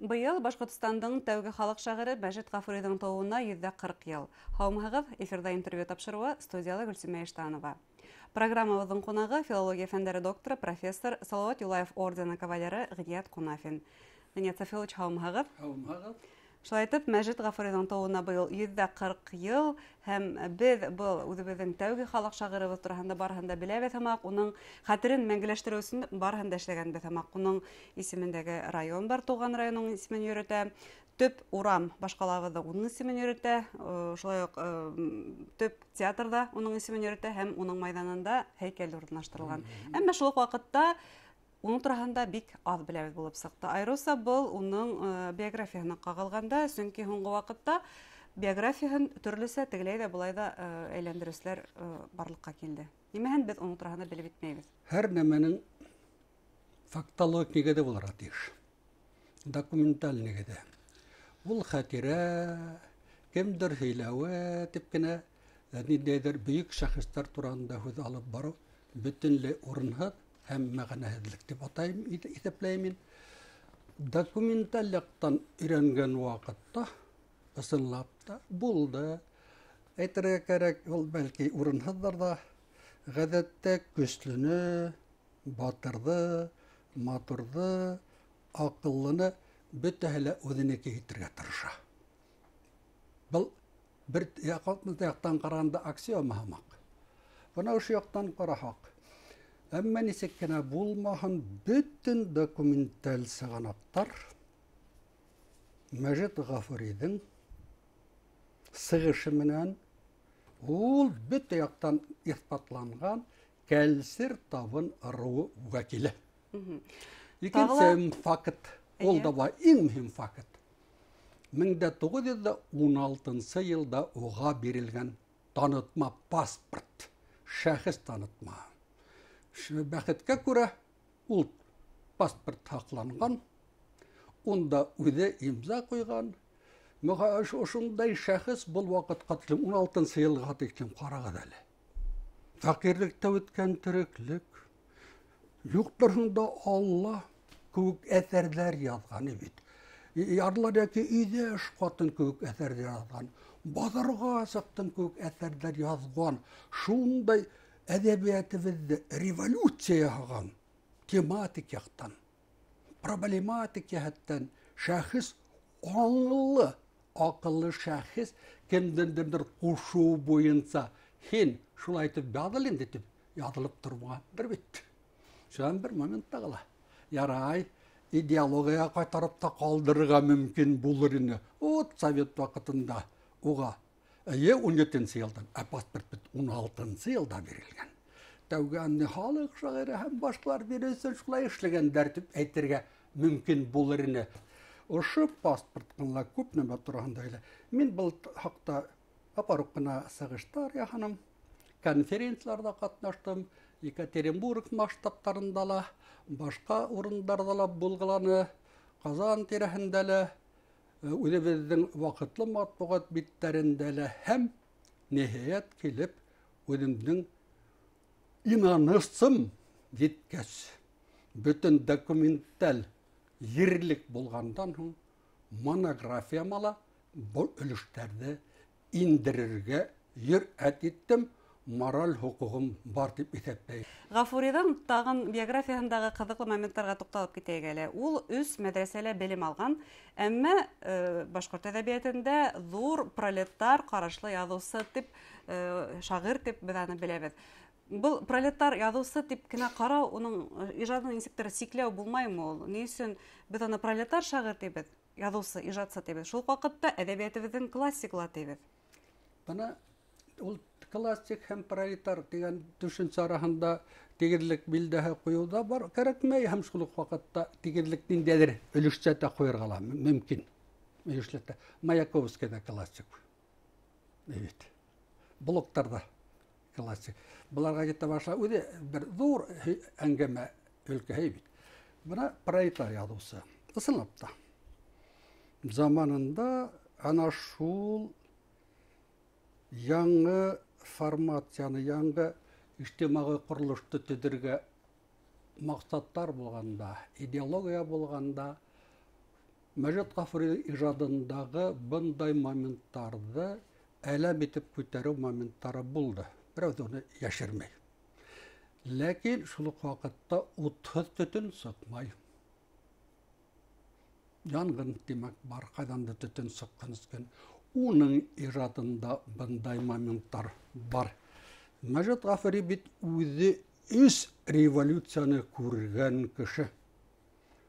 Быйыл Башҡортостандың тәүге халыҡ шағиры Мәжит Ғафуриҙың тыуыуына 140 йыл. Һаумыһығыҙ, эфирҙа интервью тапшырыуы, студияла Гөлсимә Иштанова. Программабыҙҙың ҡунағы филология фәндәре докторы, профессор, Салауат Юлаев ордены кавалеры Ғиниәт Ҡунафин. Ғиниәт Сафилович, һаумыһығыҙ. Һаумыһығыҙ. Шулай итеп, Мәжит Ғафуриҙың тыуыуына быйыл 140 йыл, һәм беҙ был үҙебеҙҙең тәүге халыҡ шағирыбыҙ тураһында барыһын да беләбеҙ һымаҡ, уның хәтерен мәңгеләштереү өсөн барыһын да эшләгәнбеҙ һымаҡ. Уның исемендәге район бар, тыуған районның исемен йөрөтә, төп урам башҡалабыҙҙа уның исемен йөрөтә, шулай уҡ төп театрҙа уның исемен йөрөтә һәм уның майҙанында һәйкәл урынлаштырылған. Әммә шул уҡ ваҡытта уның тураһында бик аҙ беләбеҙ булып сыҡты. Айырыуса был уның биографияһына ҡағылғанда, сөнки һуңғы ваҡытта биографияһын төрлөсә тегеләй ҙә былай ҙа әйләндереүселәр барлыҡҡа килде. Нимәһен беҙ уның тураһында белеп етмәйбеҙ? Һәр нәмәнең фактологик нигеҙе булырға тейеш. Документаль нигеҙе. Ул хәтирә, кемдер һөйләүе тип кенә ниндәйҙер бөйөк шәхестәр тураһында һүҙ алып барыу бөтөнләй урынһыҙ һәм мәғәнәһеҙлек тип атайым, иҫәпләйем мин. Документаль яҡтан өйрәнгән ваҡытта ысынлап та булды. Әйтергә кәрәк, ул бәлки урынһыҙҙыр ҙа, ғәҙәттә көслөнө, батырҙы, матурҙы, аҡыллыны бөтәһе лә үҙенеке итергә тырыша. Был бер яҡтан ҡарағанда аксиома һымаҡ. Бына ошо яҡтан ҡараһаҡ, әммә нисек кенә булмаһын, бөтөн документаль сығанаҡтар Мәжит Ғафуриҙың сығышы менән ул бөтә яҡтан иҫбатланған Кәлсер табын ырыуы вәкиле. Икенсе факт, ул да бар, иң мөһим факт. 1916 йылда уға бирелгән танытма паспорт, шәхес танытма. Бәхеткә күрә ул паспорт һаҡланған, унда үҙе имза ҡуйған. Ошондай шәхес был ваҡытҡа тиклем, 16-нсы йылға тиклем ҡарағыҙ әле. Фәҡирлектә үткән тереклек, юҡтырһың да Алла кеүек әҫәрҙәр яҙған бит. Ярлар йәки өйҙәш ҡатын кеүек әҫәрҙәр яҙған, баҙарға сыҡтым кеүек әҫәрҙәр яҙған. Шундай әҙәбиәтебеҙҙе революция яһаған тематик яҡтан, проблематик йәһәттән шәхес аңлы, аҡыллы шәхес кемдеңдер ҡушыуы буйынса һин шулай итеп яҙыл инде тип яҙылып тормағандыр бит. Шунан бер моментта ҡала. Ярай, идеологияға ҡайтарып та ҡалдырырға мөмкин булыр ине. Вот совет ваҡытында уға эйе 17-нсе йылдан, ә паспорт бит 16-нсы йылда бирелгән. Тәүге аны халыҡ шағиры һәм башҡалар биреү өсөн шулай эшләгәндәр тип әйтергә мөмкин булыр ине. Ошо паспорт ҡына күп нәмә тураһында һөйләй. Мин был хаҡта апаруҡ ҡына сығыштар яһаным, конференцияларҙа ҡатнаштым, Екатеринбург масштабтарында ла, башҡа урындарҙа ла булғыланы, Ҡазан тирәһендә лә, үҙебеҙҙең ваҡытлы матбуғат биттәрендә лә һәм ниһайәт килеп үҙемдең инанысым еткәс, бөтөн документаль ерлек булғандан һуң монографияма ла был өлөштәрҙе индерергә йөрьәт иттем, мораль хоҡуғым бар тип иҫәпләйем. Ғафуриҙың тағын биографияһындағы ҡыҙыҡлы моменттарға туҡталып китәйек әле. Ул 3 мәҙрәсәлә белем алған, әммә башҡорт әҙәбиәтендә ҙур пролетар ҡарашлы яҙыусы тип, шағир тип беҙ аны беләбеҙ. Был пролетар яҙыусы тип кенә ҡарау уның ижадын нисектер сикләү булмаймы ул? Ни өсөн беҙ аны пролетар шағир тибеҙ, яҙыусы, ижадсы тибеҙ? Шул уҡ ваҡытта әҙәбиәтебеҙҙең классикла тибеҙ. Бына ул классик һәм пролетар тигән төшөнсә араһында тигеҙлек билдәһе ҡуйыу ҙа бар, кәрәкмәй, һәм шул уҡ ваҡытта тигеҙлек ниндәйҙер өлөшсә тә ҡуйырға ла мөмкин. Өлөшләтә. Маяковский ҙа классик. Бит. Блоктар ҙа классик. Быларға китә башлай, үҙе бер ҙур әңгәмә өлкәһе бит. Бына пролетар яҙыусы. Ысынлап та. Заманында ана шул яңы формацияны, яңы ижтимағи ҡоролошто төҙөргә маҡсаттар булғанда, идеология булғанда, Мәжит Ғафури ижадындағы бындай моменттарҙы әләм итеп күтәреү моменттары булды. Берәү ҙә уны йәшермәй. Ләкин шул уҡ ваҡытта утһыҙ төтөн сыҡмай. Янғын, тимәк, бар, ҡайҙан да төтөн сыҡҡан өсөн. Уның ижадында бындай моменттар бар. Мәжит Ғафури бит үҙе өс революцияны күргән кеше.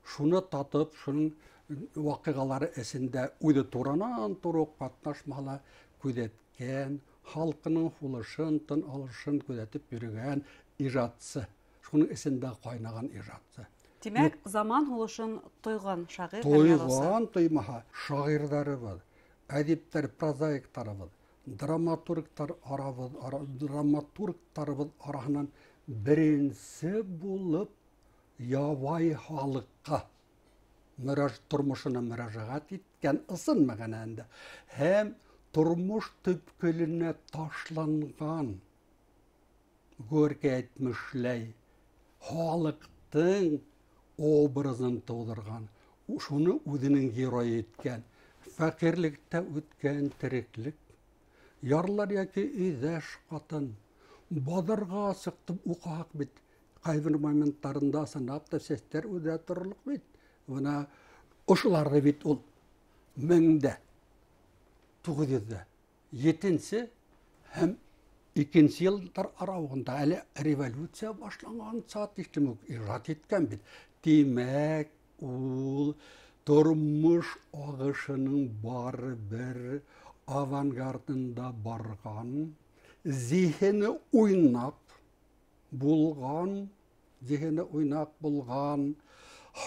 Шуны татып, шуның ваҡиғалары эсендә үҙе туранан тура уҡ ҡатнашмаһа ла күҙәткән, халҡының һулышын, тын алышын күҙәтеп йөрөгән ижадсы. Шуның эсендә ҡайнаған ижадсы. Тимәк, заман һулышын тойған шағир. Тойған, тоймаһа, шағирҙарыбыҙ, әҙиптәр, прозаиктарыбыҙ, драматургтар арабыҙ, драматургтарыбыҙ араһынан беренсе булып ябай халыҡҡа тормошона мөрәжәғәт иткән ысын мәғәнәһендә һәм тормош төпкөлөнә ташланған, Горький әйтмешләй, халыҡтың образын тыуҙырған, шуны үҙенең геройы иткән, фәҡирлектә үткән тереклек, ярлар йәки өйҙәш ҡатын, баҙарға сыҡтып уҡыһаҡ бит, ҡайбер моменттарында сынап та сәстәр үҙә торорлоҡ бит. Бына ошоларҙы бит ул 1907 һәм икенсе йылдар арауығында әле революция башланғанса тиклем үк ижад иткән бит. Тимәк, ул тормош ағышының барыбер авангардында барған, зиһене уйнаҡ булған, зиһене уйнаҡ булған,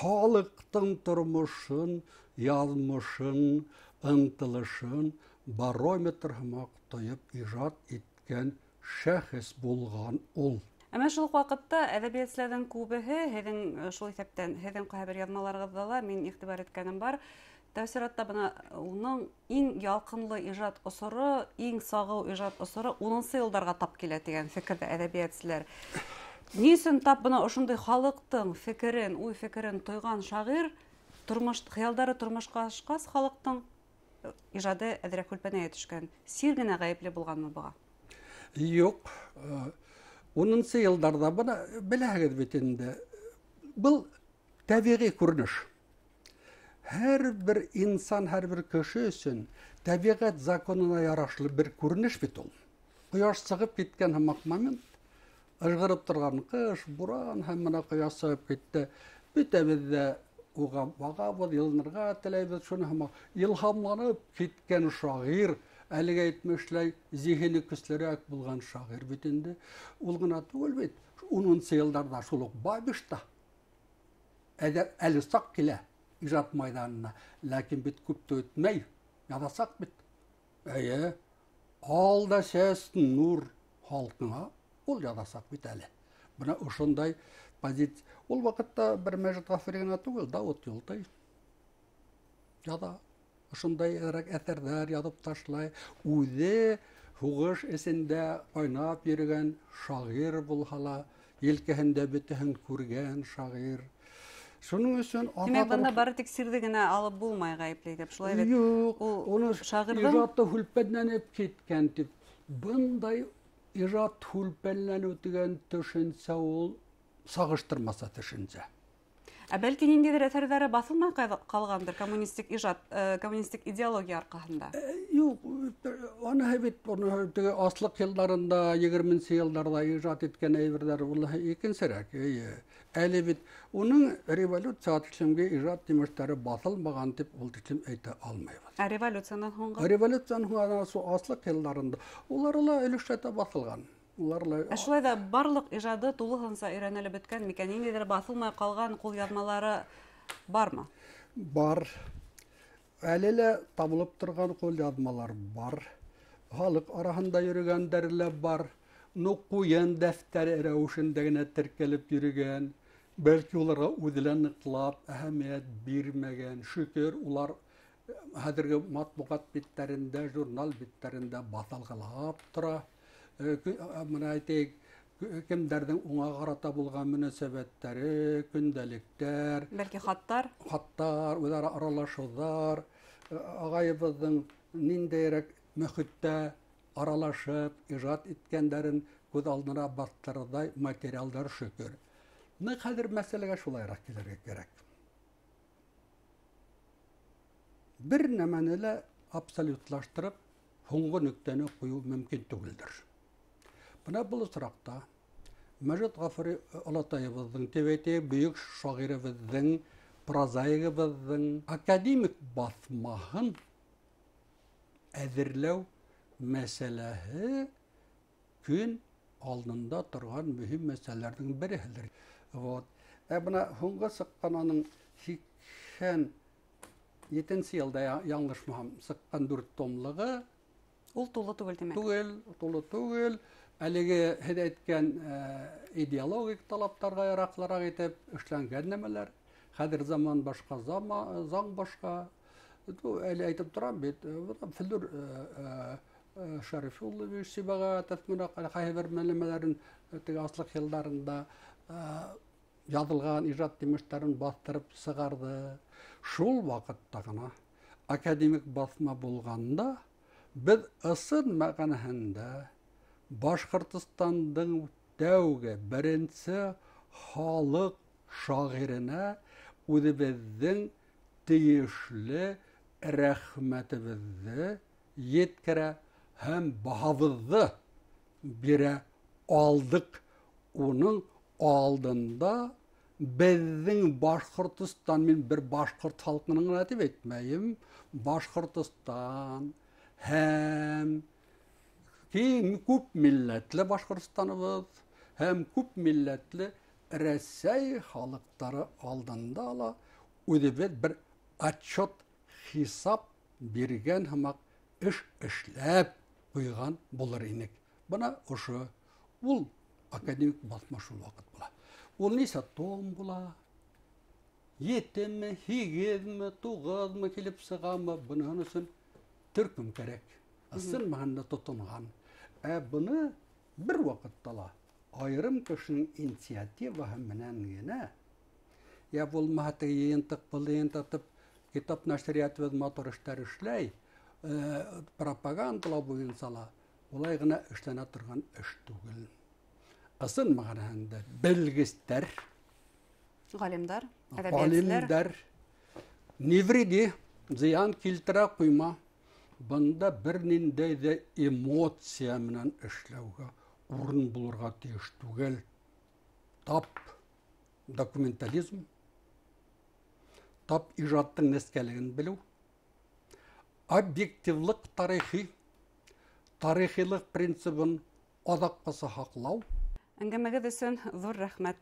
халыҡтың тормошон, яҙмышын, ынтылышын барометр һымаҡ тойоп ижад иткән шәхес булған ул. Әммә шул уҡ ваҡытта әҙәбиәтселәрҙең күбеһе, һеҙҙең шул иҫәптән, һеҙҙең ҡайһы бер яҙмаларығыҙҙа ла мин иғтибар иткәнем бар. Тәү сиратта бына уның иң ялҡынлы ижад осоро, иң сағыу ижад осоро 10 йылдарға тап килә тигән фекерҙә әҙәбиәтселәр. Ни өсөн тап бына ошондай халыҡтың фекерен, уй фекерен тойған шағир тормош хыялдары тормошҡа ашҡас халыҡтың ижады әҙерәк һүлпәнәйә төшкән. Сир генә ғәйепле булғанмы быға? Юҡ. 10 йылдарҙа бына беләһегеҙ бит инде, был тәбиғи күренеш. Һәр бер инсан, һәр бер кеше өсөн тәбиғәт законына ярашлы бер күренеш бит ул. Ҡояш сығып киткән һымаҡ момент, ыжғырып торған ҡыш, буран һәм бына ҡояш сығып китте. Бөтәбеҙ ҙә уға бағабыҙ, йылынырға теләйбеҙ, шуны һымаҡ илһамланып киткән шағир, әлеге әйтмешләй, зиһене көслөрәк булған шағир бит инде. Ул ғына түгел бит, 10 йылдарҙа шул уҡ Бабич та әле саҡ килә ижад майҙанына, ләкин бит күп тә үтмәй, яҙасаҡ бит. Эйе, ал да сәс нур халҡыңа ул яҙасаҡ бит әле. Бына ошондай позиция. Ул ваҡытта бер Мәжит Ғафури генә түгел, Дауыт Юлтай яҙа. Ошондай әҙерәк әҫәрҙәр яҙып ташлай. Үҙе һуғыш эсендә ҡайнап йөрөгән шағир булһа ла, елкәһендә бөтәһен күргән шағир. Шуның өсөн Тимәк, бында бары тик сирҙе генә алып булмай ғәйепле тип, шулай бит? Юҡ, Ул уны шағирҙың ижадты һүлпәнләнеп киткән тип. Бындай ижад һүлпәнләнеү тигән төшөнсә ул сағыштырмаса төшөнсә. Ә бәлки ниндәйҙер әҫәрҙәре баҫылмай ҡалғандыр коммунистик ижад, коммунистик идеология арҡаһында? Юҡ, уныһы бит, уныһы теге аслыҡ йылдарында, егерменсе йылдарҙа ижад иткән әйберҙәр уныһы икенсерәк, эйе. Әле бит уның революция тиклемге ижад емештәре баҫылмаған тип ул тиклем әйтә алмайбыҙ. Ә революциянан һуңғы? Революциянан һуң ана шул аслыҡ йылдарында улар ла өлөшләтә баҫылған. Улар ла Ә шулай ҙа барлыҡ ижады тулыһынса өйрәнелеп бөткән микән? Ниндәйҙер баҫылмай ҡалған ҡулъяҙмалары бармы? Бар. Әле лә табылып торған ҡулъяҙмалар бар. Халыҡ араһында йөрөгәндәр лә бар. Ну, ҡуян дәфтәре рәүешендә генә теркәлеп йөрөгән. Бәлки уларға үҙе лә ныҡлап әһәмиәт бирмәгән. Шөкөр, улар хәҙерге матбуғат биттәрендә, журнал биттәрендә баҫалғылап тора. Бына әйтәйек, Кемдәрҙең уңа ҡарата булған мөнәсәбәттәре, көндәлектәр, бәлки хаттар, хаттар, үҙара аралашыуҙар, ағайыбыҙҙың ниндәйерәк мөхиттә аралашып, ижад иткәндәрен күҙ алдына баҫтырырҙай материалдар шөкөр. Ныҡ хәҙер мәсьәләгә шулайыраҡ килергә кәрәк. Бер нәмәне лә абсолютлаштырып, һуңғы нөктәне ҡуйыу мөмкин түгелдер. Бына был осраҡта Мәжит Ғафури олатайыбыҙҙың, тип әйтәйек, бөйөк шағирыбыҙҙың, прозаигыбыҙҙың академик баҫмаһын әҙерләү мәсьәләһе көн алдында торған мөһим мәсьәләләрҙең береһелер. Вот. Ә бына һуңғы сыҡҡан аның 87-нсе йылда, яңылышмаһам, сыҡҡан 4 томлығы. Ул тулы түгел, тимәк? Түгел, тулы түгел. Әлеге һеҙ әйткән идеологик талаптарға яраҡлыраҡ итеп эшләнгән нәмәләр. Хәҙер заман башҡа, заң башҡа. Әле әйтеп торам бит, Флүр Шәрифуллович Сибәғәтов менән ҡайһы бер мәлемәләрен теге аслыҡ йылдарында яҙылған ижад емештәрен баҫтырып сығарҙы. Шул ваҡытта ғына академик баҫма булғанда беҙ ысын мәғәнәһендә Башҡортостандың тәүге беренсе халыҡ шағиренә үҙебеҙҙең тейешле рәхмәтебеҙҙе еткерә һәм баһабыҙҙы бирә алдыҡ. Уның алдында беҙҙең Башҡортостан, мин бер башҡорт халҡының ғына тип әйтмәйем, Башҡортостан һәм киң күп милләтле Башҡортостаныбыҙ һәм күп милләтле Рәсәй халыҡтары алдында ла үҙебеҙ бер отчет, хисап биргән һымаҡ эш эшләп ҡуйған булыр инек. Бына ошо ул академик баҫма шул ваҡыт була. Ул нисә том була? 7-ме, 8-ме, 9-мы килеп сығамы? Быныһын өсөн төркөм кәрәк. Ысын мәғәнәлә тотонған. Ә быны бер ваҡытта ла айырым кешенең инициативаһы менән генә, я булмаһа теге йыйынтыҡ, был йыйынтыҡ тип китап нәшриәтебеҙ матур эштәр эшләй, пропагандалау буйынса ла улай ғына эшләнә торған эш түгел. Ысын мәғәнәһендә белгестәр, ғалимдар, әҙәбиәтселәр, ғалимдар, не вреди, зыян килтерә ҡуйма. Бында бер ниндәй ҙә эмоция менән эшләүгә урын булырға тейеш түгел. Тап документализм, тап ижадтың нескәлеген белеү, объективлыҡ тарихи, тарихилыҡ принцибын аҙаҡҡаса һаҡлау. Әңгәмәгеҙ өсөн ҙур рәхмәт.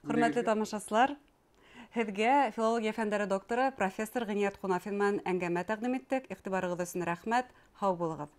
Хөрмәтле тамашасылар, һеҙгә филология фәндәре докторы профессор Ғиниәт Ҡунафин менән әңгәмә тәҡдим иттек. Иғтибарығыҙ өсөн рәхмәт. Һау булығыҙ.